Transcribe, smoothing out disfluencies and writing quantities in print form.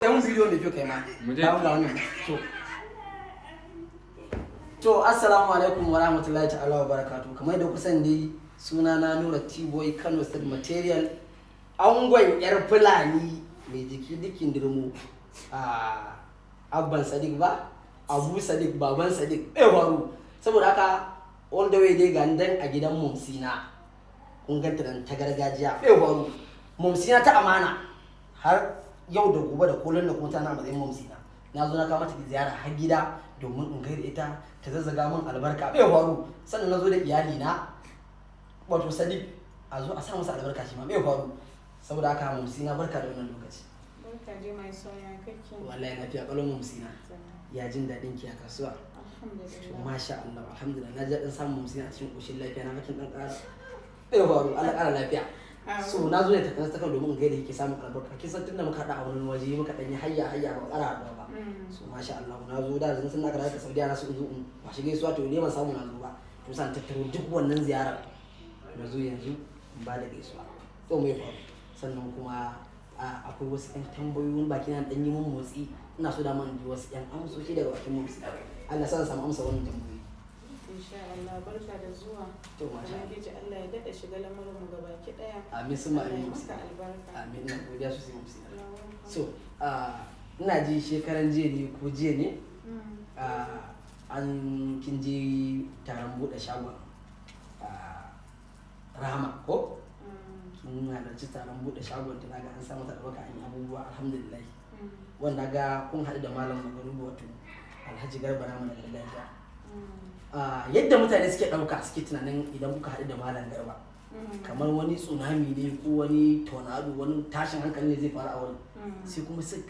Kai mun bidiyo mai kyau kai ma. Mu je. Ba ga wannan. To, assalamu alaikum wa rahmatullahi ta'ala wa barakatuh. Kamar yadda kuka sani dai, suna na Nura T-Boy, Kano State Material, angon yar Fulani mai jiki dikin dirmo, a abban Sadiq ba, Abu Sadiq, baban Sadiq, eh faru. Saboda haka all the way dai ga dan a gidan Momsina. Kun ganta nan ta gargajiya, eh faru. Momsina ta amana, har yau da gobe da kullun da kuma tana matsayin Momsina. Na zo na kawo mata ziyara har gida domin in gaida ita, ta zazzaga min albarka, bai faru. Sannan na zo da iyali na, wato Sadiq, a zo a sa masa albarka shi ma, bai faru. Saboda haka Momsina, barka da wannan lokaci. Barka dai, mai soya kake. Wallahi lafiya kalau, Momsina. Ya jin daɗin ki a kasuwa? To. Alhamdulillah. Masha Allah, alhamdulillah, na ji daɗin samun Momsina a cikin ƙoshin lafiya. Na bakin ɗan ƙara, bai faru, Allah ƙara lafiya. So na zo ne takanas ta kan domin in gaida yake samun albarka. Kin san tunda muka haɗa a wani waje muka ɗan yi hayya hayya, ba ƙara haɗuwa ba. So masha Allah, na zo da zan san na daga Saudiya, na so in zo in kwashi gaisuwa. To ne ban samu na zo ba, to san tattaro duk wannan ziyarar na zo yanzu in ba da gaisuwa. To, mai faru? Sannan kuma akwai wasu ƴan tambayoyin baki na ɗan yi mun motsi, ina so da man ji wasu ƴan amsoshi daga bakin motsi. Allah sa samu amsa wannan tambayoyi. Insha Allah, barka da zuwa. To, masha Allah. Ubangiji Allah ya daɗa shiga lamarin mu gabaki ɗaya. Amin summa Allah ya amin. maka albarka. Amin, ina godiya sosai, motsi. So ina ji shekaran jiya ne ko jiya ne, an kin je taron buɗe shagon Rahama ko? Kin halarci taron buɗe shagon ta, naga an samu ta ɗaukaka, an yi abubuwa, alhamdulillah. Wanda ga kun haɗu da Malam Magarubu, wato Alhaji Garba namu na gargajiya. Yadda mutane suke ɗauka, suke tunanin idan kuka haɗu da Malam Garba kamar wani tsunami ne ko wani tornado, wani tashin hankali ne zai faru a wurin, sai kuma su